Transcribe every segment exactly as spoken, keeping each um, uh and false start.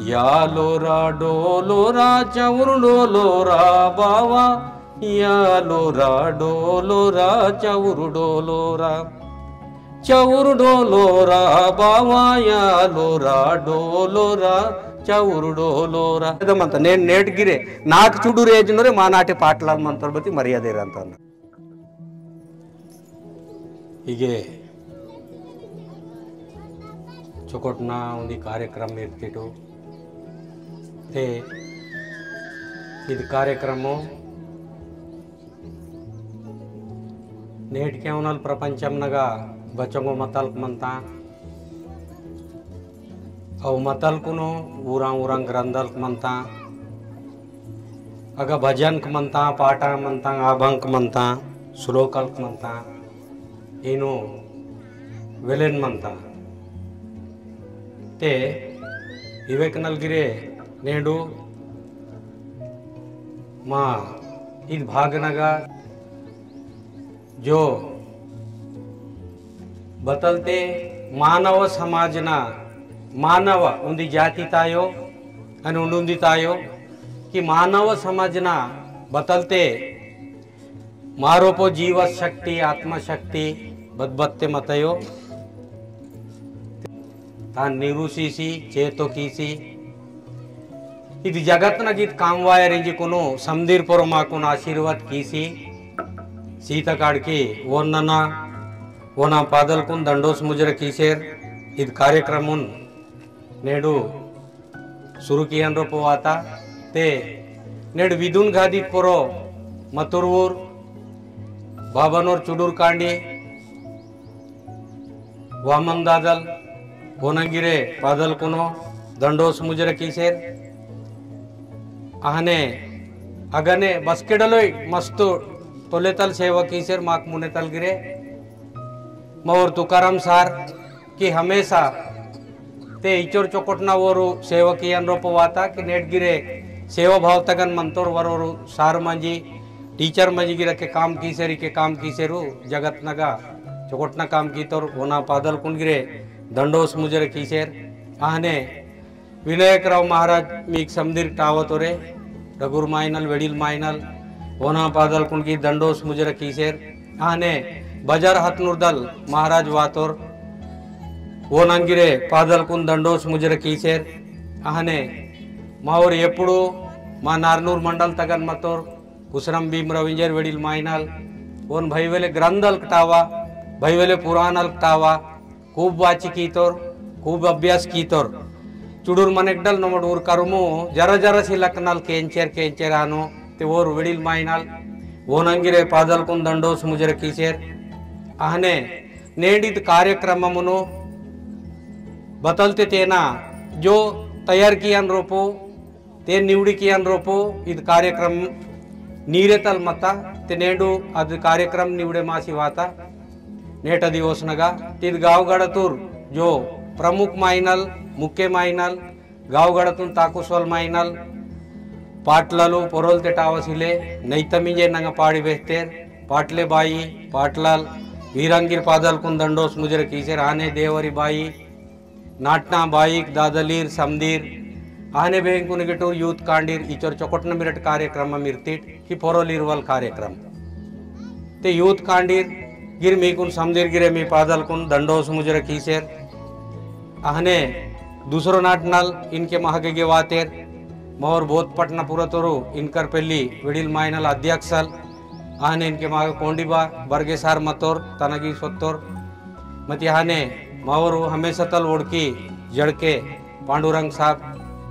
यालोरा डोलोरा चौर डोलोरा बावा, यालोरा डोलोरा चौर डोलोरा, चौर डोलोरा बावा, यालोरा डोलोरा चौर डोलोरा। इदमंत नेन नेट गिरे नाक चुडुर एजनोरे मानाटे पाटलाल मंतर बती मर्यादे रंतन। इगे चोकोटना उन्दी कार्यक्रम इर्तिटु ते इद कार्यक्रमो नेट के उनल प्रपंचम नगा बचंगो मतल मंता। अव मतलकुनु उरां उरां ग्रंथलक मंता। अगा भजनक मंता, पाटा मंता, आभंक मंता, श्लोकलक मंता, इनु वेलेन मंता। ते इवेक नलगिरे नेडू मा इद भागनगा जो बतलते मानव समाजना, मानव उन्दी जाति तायो, अन उन्दी तायो, कि मानव समाजना बतलते मारोपो जीव शक्ति, आत्मा शक्ति बदबत्ते मतयो। तान निरुसीसी, चेतो कीसी, इद जगत नगित कामवायर इंजी कुनु समदीर पोरो माकुन आशीर्वाद कीसी, सीता काड़की वोन्नना, वोना पादलकुन दंडोस मुजरा कीसेर, इद कार्यक्रमुन नेडू सुरु कियान रोपो वाता, ते नेड विदुन गादी पोरो मतुरवुर, बाबनोर चुडुर कांडी, वामन दादल, वोनंगिरे पादल कुनो, दंडोस मुजरा कीसेर। अहने अगने बसकेडलोय मस्तु तोलेतल सेवा कीसेर माक मुनेतल गिरे। मौर तुकाराम सार कि हमेशा ते इचोर चोकोटना वोरु सेवा कियान रोपो वाता कि नेट गिरे सेवा भाव तगन मंतोर वरोरु सार मंजी, teacher मंजी गिरा के काम कीसेरी के काम कीसेरु जगत नगा चोकोटना काम कीतोर वोना पादल कुन गिरे दंडोस मुजरा कीसेर। आहने विनायक राव महाराज मीक समदीर टावतोरे, रघुर माइनल, वेडिल माइनल, वोना पादल कुन की दंडोस मुजरा कीसेर। आहने बजार हतनुरदल महाराज वातोर, वोनंगिरे पादल कुन दंडोस मुजरा कीसेर। आहने मावर एपुडो मा नारनूर मंडल तगन मतोर, कुसरम भीम रविंजर वेडिल माइनल, वोन भई वेले ग्रंथल कटावा, भई वेले पुराणल कटावा, खूब वाची कीतोर, खूब अभ्यास कीतोर। चुडुर मनेकडल नमड उर करुमु जरा जरा सी लकनल केंचेर केंचेर आनो, ते वोर वेडिल माइनल, वोनंगिरे पादल कुन दंडोस मुजरा कीसेर। आहने नेंडित कार्यक्रम मुनो बतलते तेना जो तैयार कियान रोपो, ते निवड़ी कियान रोपो इद कार्यक्रम नीरेतल मता, ते नेडू अद कार्यक्रम निवड़े मासी वाता। नेट दिवस नगा तिद गाव गड़तुर जो प्रमुख माइनल, मुख्य माइनल, गाव गड़तुन ताकुसवल माइनल, पाटलालु पोरोल ते टावसिले, नैतमिंजे नंग पाड़ी बेहतेर, पाटले बाई, पाटलाल, वीरंगिर पादल कुन दंडोस मुजरा कीसेर। आने देवरी बाई, नाटना बाईक दादलीर समदीर, आहने बेंकुन गेटूर यूथ कांडीर इचोर चोकोटन मिरट कार्यक्रम मिर्तिट कि पोरोलीरवल कार्यक्रम। ते यूथ कांडीर गिर मीकुन समदीर गिरे मी पादल कुन दंडोस मुजरा कीसेर। आहने दूसरो नाटनाल इनके महगेगे वातेर, मौर बोध पटना पुरतोरु इनकर पेली विडिल माइनल अध्यक्षल, आहने इनके माग कोंडीबा बरगेसार मतोर तनगी सोत्तोर। मति आहने मावरु हमेशा तल ओड़की जड़के पांडुरंग साहब,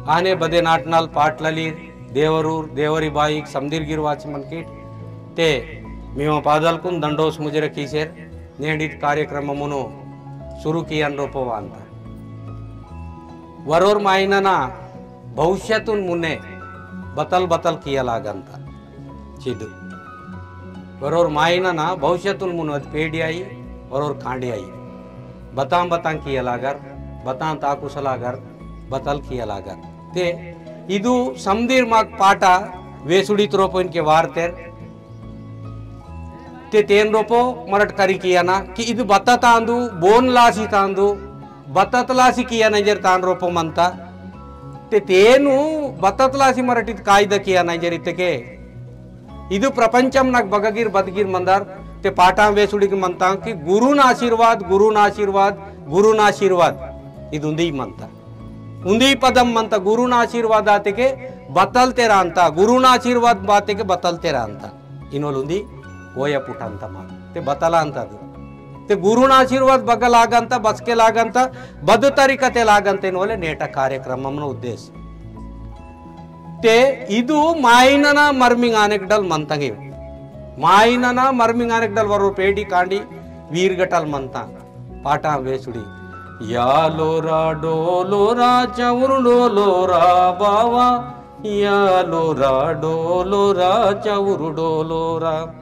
आहने बदे नाटनाल पाटलालीर देवरूर देवरी बाईक समदीर गिर वाच मनकीट। ते मीवा पादल कुन दंडोस मुजरा कीसेर। नेंडित कार्यक्रम मुनो सुरु कियान रोपो वांता। वरोर माइनना भविष्यतुन मुने बतल बतल किया लागंता। चिदु। वरोर माइनना भविष्यतुन मुनो अद पेड़ी आई, वरोर कांडी आई। बतां बतां किया लागर, बतां ताकुसलागर, बतल किया लागर। ते इदु समदीर माग पाटा वेसुड़ी त्रोपो इनके वारतेर। ते तेन रोपो मरट करी कियाना कि इदु बत्ता तांदु, बोन लासी तांदु, बत्तात लासी कियाना इंजेर तान रोपो मंता। ते तेनु बततलासी मरटित कायदा किया ना जरितके। इदु प्रपंचम नग बगगिर बदगिर मंदार ते पाटां वेसुड़िक मंतां कि गुरुन आशीर्वाद, गुरुन आशीर्वाद, गुरुन आशीर्वाद। इदु उंदी मंता। उंदी पदम मंता गुरुन आशीर्वाद आतेके बतल तेरांता, गुरुन आशीर्वाद बातेके बतल तेरांता। इनोल उंदी ओया पुटंता मा। ते बतलांता दु। ते गुरुन आशीर्वाद बगलागंता, बसके लागंता, बदु तरीकते लागंता इनोले नेटा कार्यक्रमम न उद्देश्य। ते इदु माइनना मर्मिंग आनेकडल मंतंगे। माइनना मर्मिंग आनेकडल वरो पेडी कांडी वीरगटल मंता। पाटा वेसुड़ी। यालोरा डोलोरा चौर डोलोरा बावा, यालोरा डोलोरा चौर डोलोरा।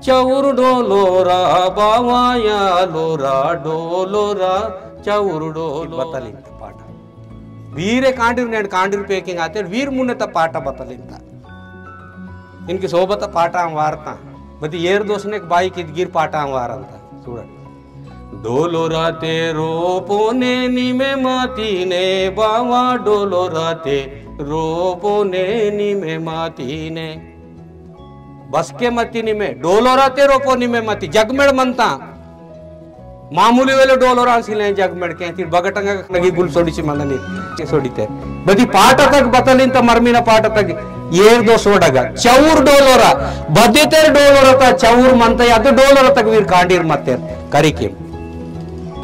चौर डोलोरा बावा, यालोरा डोलोरा चौर डोलोरा। बतलिंता पाटा। वीरे कांडिर नेड कांडिर पेकिंग आते वीर मुन्ने ता पाटा बतलिंता। इनकी सोबत पाटा वारता। बदी एर दोसने बाई किदगिर पाटा वारंता। सूडट। डोलोरा ते रोपोने निमे मातीने बावा, डोलोरा ते रोपोने निमे मातीने। बसके मती निमे, डोलोरा ते रोपो निमे मती, जगमेड़ मंता। मामूली वेले डोलोरा सिले जगमेड़ के, तिर बगटंगा नगी गुल सोड़ी सी मंदनी, के सोड़ी ते। बदी पाटा तक बतलिंता मर्मिना पाटा तक, एर दो सोडगा, चौर डोलोरा, बदे तेर डोलोरा ता चौर मंता, अद डोलोरा तक वीर कांडीर मतेर, करिके।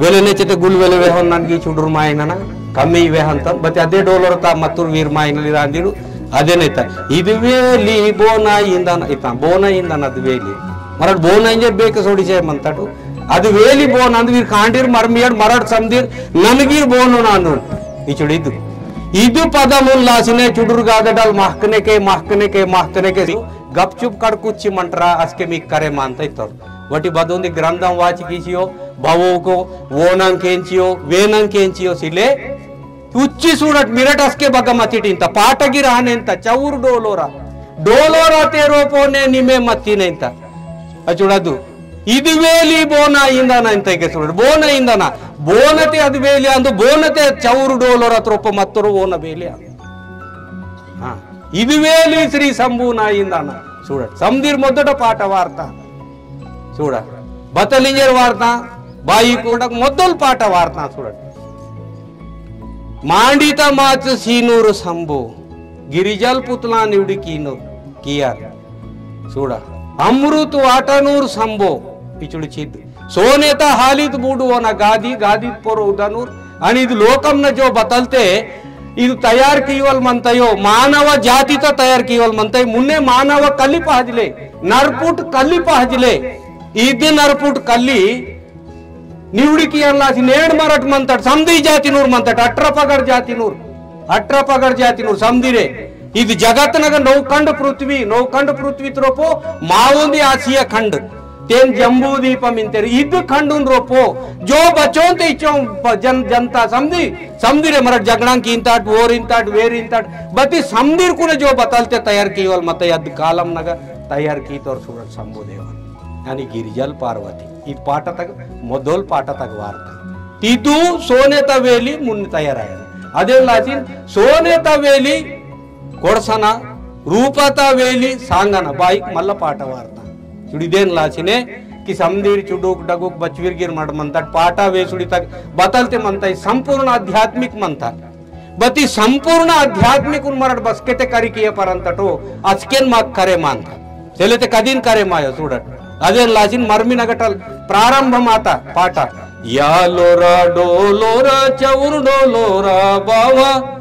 वेले नेचेते गुल वेले वेहन ननगी चुडुर मायनना, कमी वेहन तन, बते अदे डोलोर ता मतुर वीर मायनली रांदिडु, अदे नेता। इद वेली बोना इंदन, इता बोना इंदन अद वेली। मरड बोना इंजे बेक सोड़ी से मंतटु। अद वेली बोना अंद वीर कांडीर मरमियड मरड समदीर ननगीर बोनो नानु। इचुड़ इदु। इदु पदमुन लासिने चुडुर गादडल महकने के, महकने के, महकने के। गपचुप कड़कुच्ची मंटरा असके मी करे मानता इतर। वटी बदोंदी ग्रंथम वाचिकी सियो, भवो को वोनं केंचियो, वेनं केंचियो सिले। उच्ची सूडट मिरट असके बगम अतिटिंता, पाटगी रहनेंता, चौर डोलोरा। डोलोरा ते रोपोने निमे मत्तीनेंता। अचुड़दु। इदु वेली बोना इंदना इंता इके सूडट। बोना इंदना। बोनते अदु वेली अंदु, बोनते चौर डोलोरा त्रोपो मत्तोर ओना वेली अंदु। हाँ। इदु वेली श्री शंभुना इंदना। सूडट। समदीर मोदट पाट वार्ता। सूडा। बतलिंजर वार्ता, बाई कोडक मोदल पाटा वार्ता सूडा। मांडिता माच सीनूर संबो, गिरिजल पुतला निवड़ी कीनो, कियार। सूडा। अमृत वाटनूर संबो, पिछुड़ चिद। सोनेता हालित बूडु ओना गादी, गादी पोरो उदनूर। आणि इद लोकम न जो बतलते, इद तयार कीवल मंतयो, मानव जाति तो तयार कीवल मंतय, मुन्ने मानव कली पहजले, नरपुट कली पहजले, इद नरपुट कली निवड़ी कियन लासी नेंड मरट मंतट, समदी जाति नूर मंतट, अट्र पगड़ जाति नूर, अट्र पगड़ जाति नूर, समदी रे। इद जगत नग नौखंड पृथ्वी, नौखंड पृथ्वी त्रोपो, मावोंदी आसिया खंड। तेन जम्बू दीपम इंतेर इद खंडुन रोपो, जो बचोन ते इचों प-, जन-, जनता समदी, समदी रे मरट जगड़ां कींताट, वोर इंताट, वेर इंताट, बती समदीर कुने जो बतलते तैयार कीवल मत यद कालम नग तैयार कीतोर सूरत शंभु देवन। यानी गिरिजल पार्वती, इद पाटा तक, मोदोल पाटा तक वार्ता। तिदु सोने तवेली मुन तैयार आया। अदेन लाचिन सोने तवेली कोड़सना, रूपता वेली सांगना, बाईक मल्ल पाटा वार्ता। चुड़ी देन लाचिने कि समदीर चुडूक डगुक बचवीर गिर मड मंतट पाटा वेसुड़ी तक बतलते मंता, संपूर्ण आध्यात्मिक मंता। बती संपूर्ण आध्यात्मिक उन मरट बसकेते करी किए परंतटो, असकेन माक करे मांता। सेलेते कदीन करे मायो सूडट। अदेन लाचिन मर्मी नगटल प्रारंभ माता पाटा। यालोरा डोलोरा चौर डोलोरा बावा।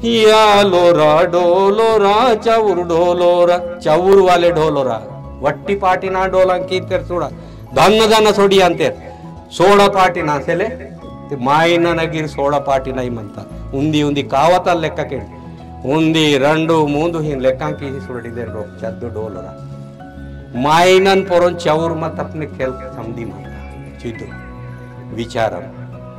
यालोरा डोलोरा चौर डोलोरा, चौर वाले डोलोरा। वट्टी पाटी ना डोलां कीतेर सूडा। धन्न धन्न सोडी अंतेर। सोडा पाटी ना सेले। ते मायना नगीर सोडा पाटी नाई मंता। उंदी उंदी कावता लेक्का के। उंदी रंडू मूंदू हिन लेक्का की ही सूडा डिदेर रो चद्दो डोलोरा। मायनन पोरोन चौर मत अपने खेल समदी मंता। चिद्दो। विचारम।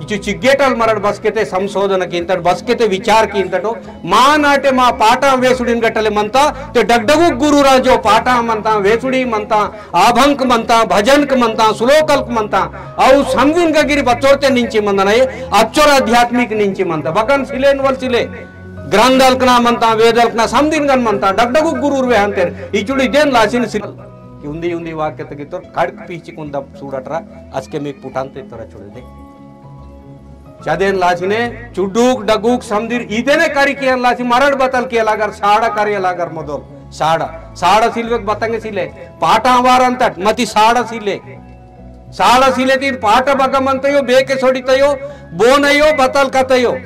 इचु चिग्गेटल मरड़ बसकेते संशोधन किंतट, बसकेते विचार किंतटो, मा नाटे मा पाटा वेसुड़िन गटले मंता, ते डगडगु गुरु राजो पाटा मंता, वेसुड़ी मंता, आभंक मंता, भजनक मंता, श्लोकलक मंता, अउ संविन गगिरी बच्चोरते निंची मंदनये, अच्चोर आध्यात्मिक निंची मंता। बगन सिले इनवल सिले, ग्रंथलक ना मंता, वेदलक ना समदिन गन मंता, डगडगु गुरुर वेहंतेर, इचुड़ी देन लासिन सिल। उंदी उंदी वाक्य तगितोर, कड़क पीची कुंदा सूड़टरा, असके मीक पुटांते तोरा चुड़े दे। चदेन लासिने चुडुक डगुक समदिर इदेने करी कियन लासी मरड़ बतल किया लागर साड़ा करी लागर मदोल साड़ा साड़ा सिलवेक बतंगे सिले पाटा वारन तट मती साड़ा सिले साड़ा सिले तीन पाटा बगमंतयो बेके सोड़ितयो बोनयो बतल कतयो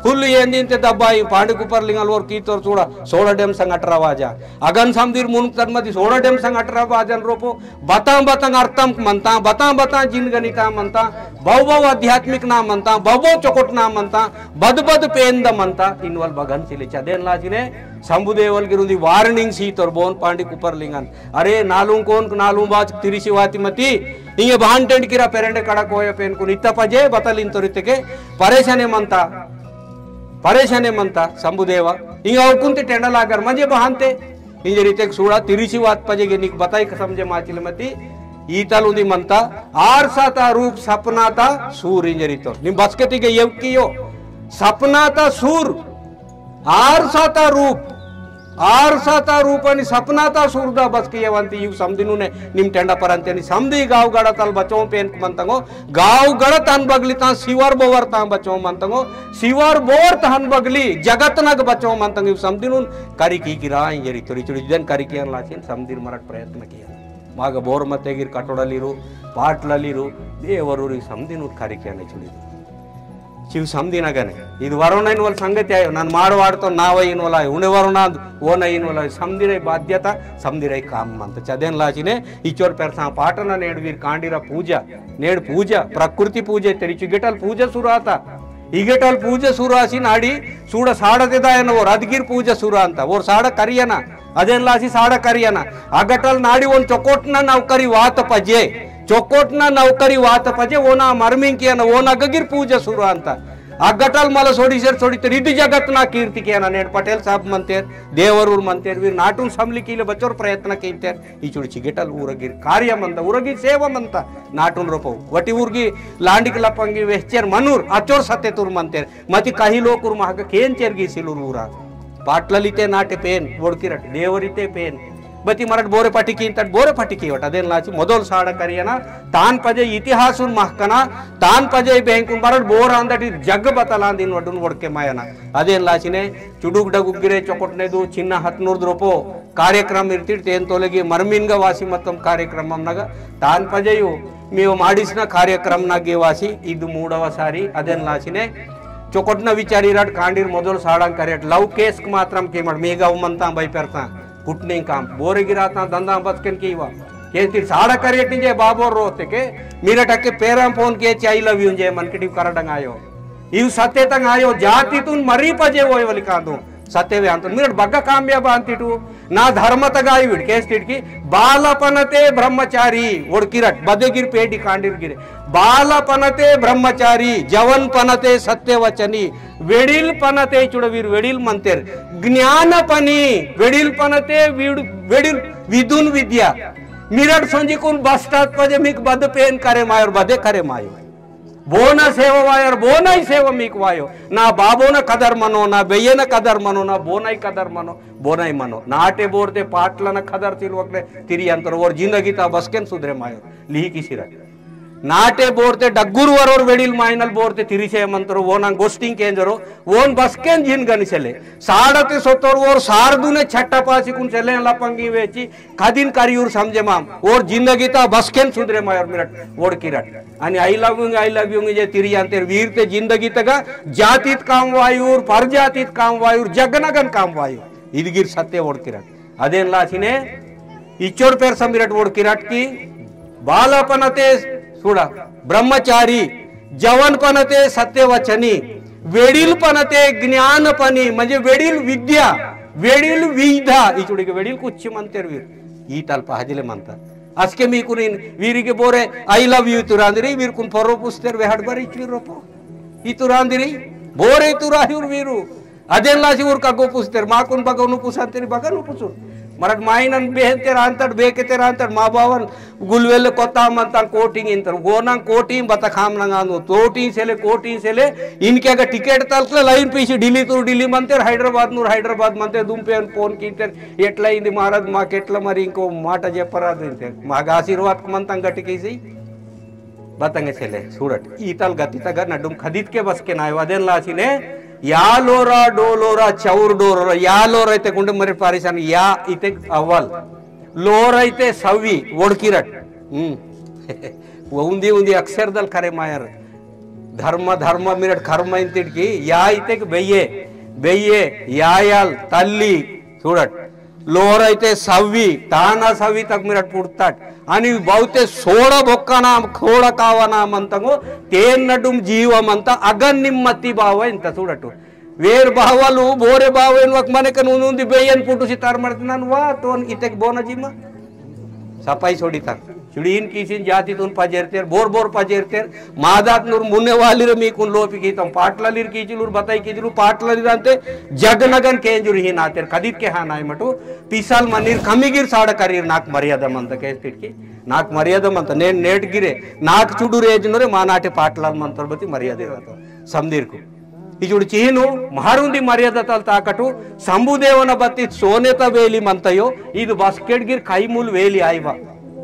फुल येंदिन ते दब्बाई पांडी कुपर लिंगल ओर कीतोर चूड़ा सोड़ा डेम संग अठरा वाजा अगन समदिर मुनुक तट मती सोड़ा डेम संग अठरा वाजन रोपो बतां बतां अर्थम मंता, बतां बतां जिनगनिता मंता, बहु बहु आध्यात्मिक ना मंता, बहु बहु चोकोट ना मंता, बद बद पेंद मंता, इनवल बगन सिले चदेन लासिने, शंभुदेवल गिरुदी warning सीतोर बोन पांडी कुपर लिंगन। अरे, नालुं कोन, नालुं बाच तिरिसी वाती मती, इंगे भान टेंड किरा पेरेंडे कड़ा कोया पेन कुन इत्ता पजे, बतल इंतोर इत्तेके, परेशाने मंता, परेशाने मंता, शंभुदेवा, इंगे अवकुंती टेंडा लागर, मंजे बहानते, इंजरी तेक सूड़ा तिरिसी वात पजेगे निक बताई क समझे माचिल मती। ईतल उंदी मंता आरसा ता रूप सपना ता सूर इंजरी तो निम बसके तिगे येव कियो सपना ता सूर आरसा ता रूप आरसा ता रूप अनि सपना ता सूर दा बसके येवंती यू समदिनु ने निम टेंडा परंते नि समदी गाव गड़ा तल बचों पेन मंतंगो गाव गड़त हन बगली तां सिवर बोवर तां बचो मंतंगो, सिवर बोर तहन बगली जगत नग बचो मंतंग इव समदिनुन करी की किरा इंजरी तोरी चुड़ी जन करी कियन लाचिन समदिर मरट प्रयत्न किया। माग बोर मते गिर कटोड़ा लीरू, पाटला लीरू, देवरूरी समदिनुन करी कियन चुड़ी। चिव समदिन अगने। इद वरोना इनवल संगति आयो, नन माड़ वाड़तो नाव इनवल आयो, उंडे वरोना ओना इनवल आयो, समदिरे बाध्यता, समदिरे काम मंत। चदेन लाचिने, इचोर पेरसा पाटना नेड़ वीर कांडीरा पूजा, नेड़ पूजा, प्रकृति पूजा, तेरी चिगेटल पूजा सुराता। इगेटल पूजा सुरासी नाड़ी, सूड़ा साड़ा ते दायन वो राजगीर पूजा सुरांता, वो साड़ा करियना, अदेन लासी साड़ा करियना। अगटल नाड़ी वोन चोकोटना नौकरी वात पजे, चोकोटना नौकरी वात पजे, वोना मरमिंग कियना, वोना गगीर पूजा सुरांता। अगटल मला सोड़ी सेर सोड़ी ते रिद्धि जगत ना कीर्ति कियना, नेड़ पटेल साहब मंतेर, देवरूर मंतेर, वीर नाटुन समली कीले बचोर प्रयत्न कींतेर। इचुड़ चिगेटल उरगिर कार्य मंता, उरगिर सेवा मंता, नाटुन रोपो। वटी उरगी लांडिक लपंगी वेहचेर मनुर, अचोर सत्य तुर मंतेर। मति कही लोकुर महक केंचेर गी सिलुर उरा। पाटललिते नाटे पेन, वोड़किरट, देवरिते पेन। बती मरट बोरे पटिकी तट बोरे पटिकी वट। अदेन लाची मोदोल साड़ा करियना, तान पजे इतिहासुन महकना, तान पजे बेंकुन मरट बोर आंदटी जग बतलांदिन वडुन वोड़के मायना। अदेन लाचिने चुडुक डगुक गिरे चोकोटने दु चिन्ना हतनूर द्रोपो कार्यक्रम इर्तिट तेन तोलेगी मरमिनगा वासी मतम कार्यक्रम नगा तान पजेयु मीव माडिसना कार्यक्रम नगे वासी इद मूडव सारी अदेन लाचिने चोकोटना विचारी रट कांडीर मोदल साड़ां करेट लव केस मात्रम केमड़ मेगा उमंता बाई पेरता कुटने काम बोरे गिराता दंदा बचकन कीवा केंतिर साड़ा करेट इंजे बाबोर रोते के मिरट अके पेरां फोन के चे I love you इंजे मनकटी करडंग आयो। इव सत्य तंग आयो जाति तुन मरी पजे वोय वली कांदो। सत्य वे अंतुन मिरट बग्गा कामयाब अंतिटु ना धर्म तगाई विड़ केस तिटकी बालपनते ब्रह्मचारी वोड़ किरट बदे गिर पेडी कांडिर गिरे। बालपनते ब्रह्मचारी जवनपनते सत्यवचनी वेड़िलपनते चुड़वीर वेड़िल मंतेर ज्ञानपनी वेड़िलपनते विड़-, वेड़िल विदुन विद्या मिरट संजिकुन बस्तात पजे मिक बद पेन करे मायोर बदे करे मायो। बोना सेवा वायर, बोना ही सेवा मीक वायो। ना बाबोना कदर मनो, ना बेयेना कदर मनो, ना बोना ही कदर मनो, बोना ही मनो। नाटे बोरते पाटलना कदर तिल वकले तिरी अंतर वोर जिंदगी ता बसकेन सुधरे मायो। लिही किसी रख। नाटे बोरते डग्गुर वरोर वेडिल माइनल बोरते तिरी से मंतरो, वोना गोस्टिंग केंजरो, वोन बसकेन जिन गनिसेले। साड़ते सोतोर वोर सारदुने छट्टा पासी कुन सेले लपंगी वेची, कदिन करियूर समझे माम, ओर जिंदगी ता बसकेन सुधरे मायोर मिरट, वोड़ किरट। अनि I love you, I love you जे तिरी अंतेर वीर ते जिंदगी तगा जातित काम वायूर, परजातित काम वायूर, जगनगन काम वायूर। इदगिर सत्य वोड़ किरट। अदेन लासिने इच्चोड़ पेर समिरट वोड़ किरट की बालपनते सुड़ा ब्रह्मचारी जवनपनते सत्यवचनी, वेडिलपनते ज्ञानपनी, म्हणजे वेडिल विद्या, वेडिल विद्या, इचुड़िके वेडिल कुच्ची मंतेर वीर, ईतल पहजले मंता। असके मी कुनिन वीरिके बोरे I love you तुरांदरी, वीर कुन परो पुस्तेर वेहड़ बर इचवीर रोपो। इतुरांदिरी, बोरे इतुरायुर वीरु। अदेन लासी उरका गो पुस्तेर, माकुन बगनु पुसंतेरी बगनु पुसुन। मरट माइनन बेहंतेर अंतट, बेकेतेर अंतट, मा बावन गुलवेल कोता मंता कोटिंग इंतर। गोना कोटिंग बता खाम नंगानो। तोटिंग सेले, कोटिंग सेले, इनके अगर टिकट तलकले लाइन पीसी दिल्ली तुर दिल्ली मंतेर, हैदराबाद नूर हैदराबाद मंतेर, दुम पे फोन कीतेर, एटला इंदी महाराज, मा केटला मरी इंको माटा जे पराद इंतेर। मागा आशीर्वाद मंता गटिकेसी। बतंगे सेले, सूडट। ईतल गति तगर नडुम खदित के बस के नाय वदेन लासिने, या लोरा, डो लोरा, चौर डो लोरा, या लोरा इते कुंडे मरे पारिसान, या इते अव्वल। लोरा इते सव्वी, वोड़किरट। हम्म। वो उन्दी, उन्दी अक्षर दल करे मायर। धर्म, धर्म मिरट कर्म इंतिड़की, या इते के बेये, बेये, यायल, तल्ली, सूडट। लोहरैते सव्वी, ताना सव्वी तक मिरट पुड़ताट। अनि बहुते सोड़ बोक्कना, खोड़ कावना मंतंगो, तेन नडुम जीव मंत अगन निम्मति बाव इंत सूडटु। वेर बावलु, बोरे बाव इन वक मने कन उनुंदी बेयन पुटुसी तार मरतनन वा, तोन इतेक बोन जीमा। सपाई सोड़ी तक। चुड़ीन कीसिन जाति तुन पजेरतेर, बोर बोर पजेरतेर, मादात नूर मुन्ने वाली रे मी कुन लोपी कीतम, पाटलालिर कीचिलुर बताई कीचिलुर, पाटलालिर अंते जगनगन केंजुर ही नातेर, कदित के हाँ नाय मटु, पिसाल मनीर कमीगिर साड़ करीर नाक मर्यादा मंत के तिटकी, नाक मर्यादा मंत, ने नेट गिरे, नाक चुडू रेज नूरे मा नाटे पाटलाल मंतर बती मर्यादा रहता, समदीर को। इजुड़ चिहिनु महारुंदी मर्यादा तल ताकटु संबुदेवन बत्ती सोनेता वेली मंतयो, इद बस्केट गिर कैमुल वेली आइवा,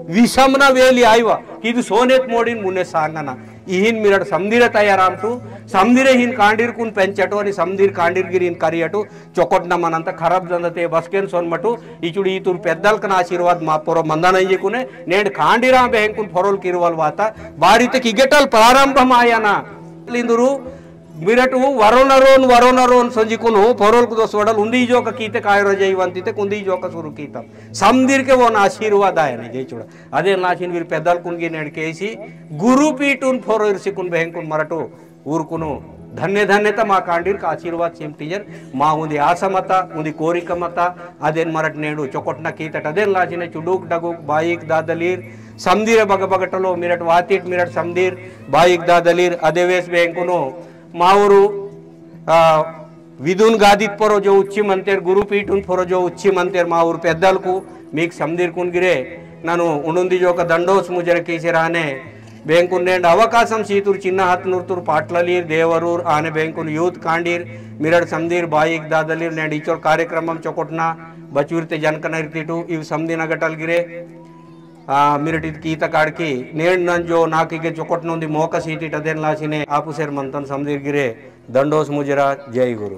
विषमना वेली आइवा, इद सोनेत मोड़िन मुने सांगना। इहिन मिरड़ समदिरे तयारामटु, समदिरे हिन कांडीर कुन पेंचटो, अनि समदिर कांडीर गिर हिन करियटु, चोकोटना मनंत खराब दंदते बस्केन सोनमटु, इचुड़ी इतुर पेद्दल कन आशीर्वाद मा पोरो मंदना इयकुने, नेंड कांडीरा बेहेंकुन पोरोल किरवल वाता, बारिते किगेटल प्रारंभ मायना। लिंदुरु, मिरटु वरोनरोन, वरोनरोन संजिकुनु, पोरोल कुदो सोडल उन्दी जोक कीते कायरो जैवंतीते कुन्दी जोक सुरु कीतम। समदिर के वोन आशीर्वाद आयने जय चुड़ा। अदे नाचिन वीर पेदल कुन गिनेड केसी, गुरु पीटुन पोरो इर्सिकुन बहेंकुन मरटु, ऊरकुनु धन्य धन्य त मा कांडीर का आशीर्वाद सिमटिजन, मा उन्दी आशा मता, उन्दी कोरिक मता, अदेन मरट नेडु चोकोटना कीतट अदेन लाचिने चुडूक डगुक बाईक दादलीर, समदिर बग बगटलो मिरट वातिट मिरट समदिर, बाईक दादलीर, अदे वेस बहेंकुनु, मावुरु, आ, विदुन गादित पोरो जो उच्ची मंतेर, गुरु पीठुन पोरो जो उच्ची मंतेर, मावुरु पेद्दलकु, मीक समदीरकुन गिरे, ननु उंडुंदी जोक दंडोस मुजर कीसेर आने, बेंकुन नेंड अवकाशम सीतुर चिन्ना हतनुरतुर पाटललीर, देवरूर, आने बेंकुन youth कांडीर, मिरड़ समदीर, बाईक दादलीर, नेंड इचोर कार्यक्रमम चोकोटना, बचुरते जनकनरितिटु, इव समदीन अगटल गिरे, आ, मिरटित कीत काड़की, नेंड नंजो नाकिगे चोकोटनुंदी मोका सीटिट अदेन लासिने, आपुसेर मंतन समदीर गिरे, दंडोस मुजरा, जय गुरु।